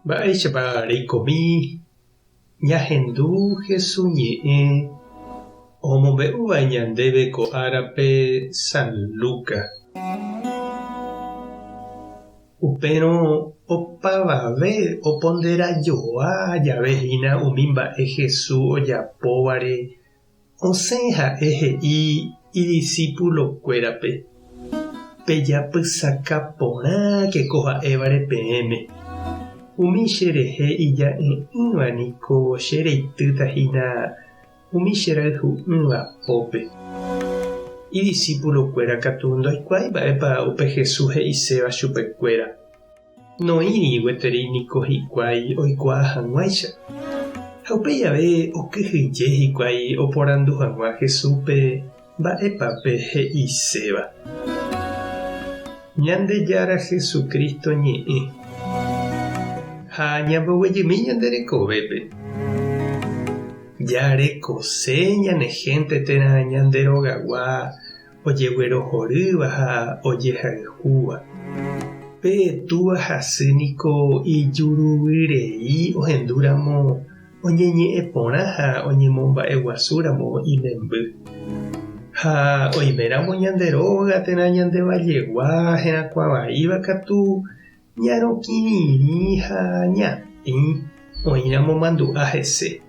Mba'éichapa reikomi ñahendu Hesu ñe'ẽ omombe'úva ñandéve ko árape San Lucas. Upérõ opavave oponderajoa jave hína umi mba'e Hesu ojapóvare Osẽ ha'e he'i idisipulokuérape, Pejapysaka porãke ko ha'évare peẽme. Umi che rehe ija'e'ỹva niko che reitýta hína umi che rayhu'ỹva pópe. Idisipulokuéra katu ndoikuaái mba'épa upe Jesús he'iséva chupekuéra. Noĩri gueteri niko hikuái oikuaa hag̃uáicha. Ha upéi ave okyhyje hikuái oporandu hag̃ua Jesúspe mba'épa pe he'iséva. Ñandejára Jesucristo ñe'ẽ. Ha ñamboguejymi ñande rekovépe. Jarekose ñane hénte térã ñande rogagua ojeguerohorýva ha ojehayhúva. Pe túva hasy niko ijuruvyrei ohendúramo oñeñe'ẽ porã ha oñemomba'eguasúramo imemby. Ha oiméramo ñande róga térã ñande vallegua herakuã vaíva katu ñarokĩrirĩ ha ñatĩ oĩramo mandu'a hese,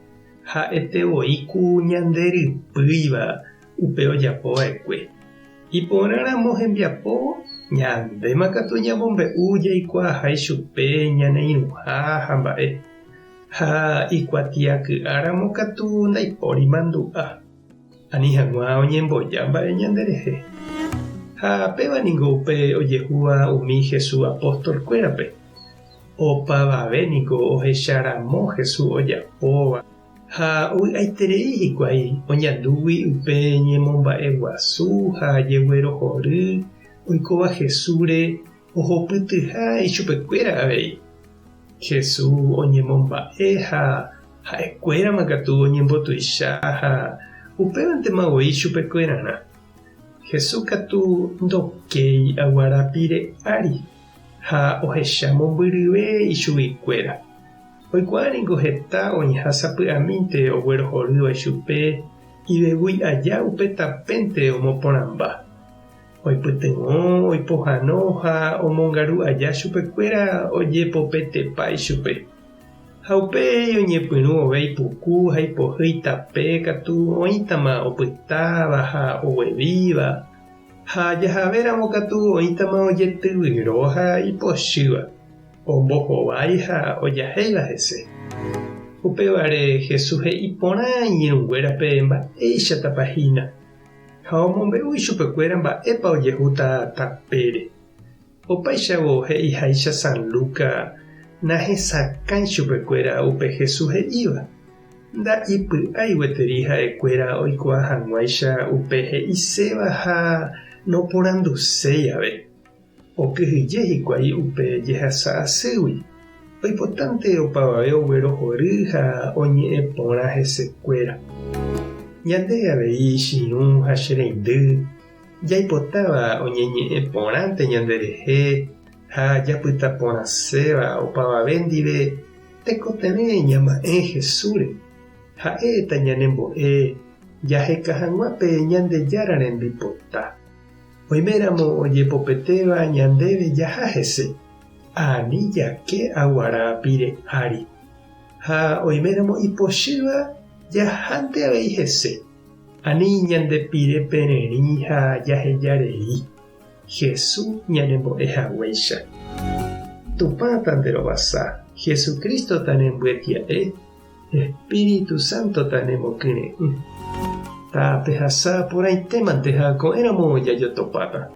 ha'ete voi ku ñande rypýiva upe ojapo va'ekue. Iporãramo hembiapo, ñandéma katu ñamombe'u jaikuaaha ichupe ñane irũha ha mba'e. Ha ikuatiaky'áramo katu ndaipóri mandu'a, ani hag̃ua oñemboja mba'e ñanderehe. Ha péva ningo upe ojehúva umi Jesús apóstolkuérape. Opavave niko ohecharamo Jesús ojapóva. Ha ovy'aiterei hikuái oñandúgui upe ñemomba'eguasu ha jeguerohory oikóva Jesúsre ohopytyha ichupekuéra avei. Jesús oñemomba'e ha ha'ekuérama katu oñembotuicha ha upévantema voi ichupekuerarã. Jesús katu ndokéi aguara pire ári ha ohecha mombyryve ichuguikuéra. Oikuaa ningo heta oĩha sapy'amínte oguerohorýva ichupe ivevúi aja upe tapénte omoporãmba. Oipytyvõ, oipohãno ha omongaru aja chupekuéra ojepopetepa ichupe. Ha upéi oñepyrũ ove ipuku ha ipohýi tape katu oĩtama opytáva ha oguevíva, ha jahavéramo katu oĩtama ojetyvyro ha ipochýva. Ombohovái ha ojahéiva hese. Upévare Jesús he'i porã iñirũnguérape mba'éichatapa hína, ha omombe'u ichupekuéra mba'épa ojehúta tapére. Opáichavo he'iháicha San Lucas nahesakãi chupekuéra upe Jesús he'íva, nda'ipy'ái gueteri ha'ekuéra oikuaa hag̃uáicha upe he'iséva ha noporanduséi ave. Okyhyje hikuái upe jehasa asýgui, oipotánte opavave oguerohory ha oñe'ẽ porã hesekuéra. Ñande avei chirũ ha che reindy, jaipotáva oñeñe'ẽ porãnte ñanderehe ha japyta porãséva opavave ndive tekotevẽ ñama'ẽ Jesúsre, ha'e tañanembo'e jaheka hag̃ua pe Ñandejára rembipota. Oiméramo ojepopetéva ñandéve jaha hese, ani jake aguara pire ári. Ha oiméramo ipochýva jahánte avei hese, ani ñande pire pererĩ ha jaheja rei, Jesús ñanembo'e haguéicha. Tupã tanderovasa, Jesucristo tanembyetia'e. Espíritu Santo tanemokyre'ỹ. Tapehasa porãitémante ha ko'ẽramo jajotopáta.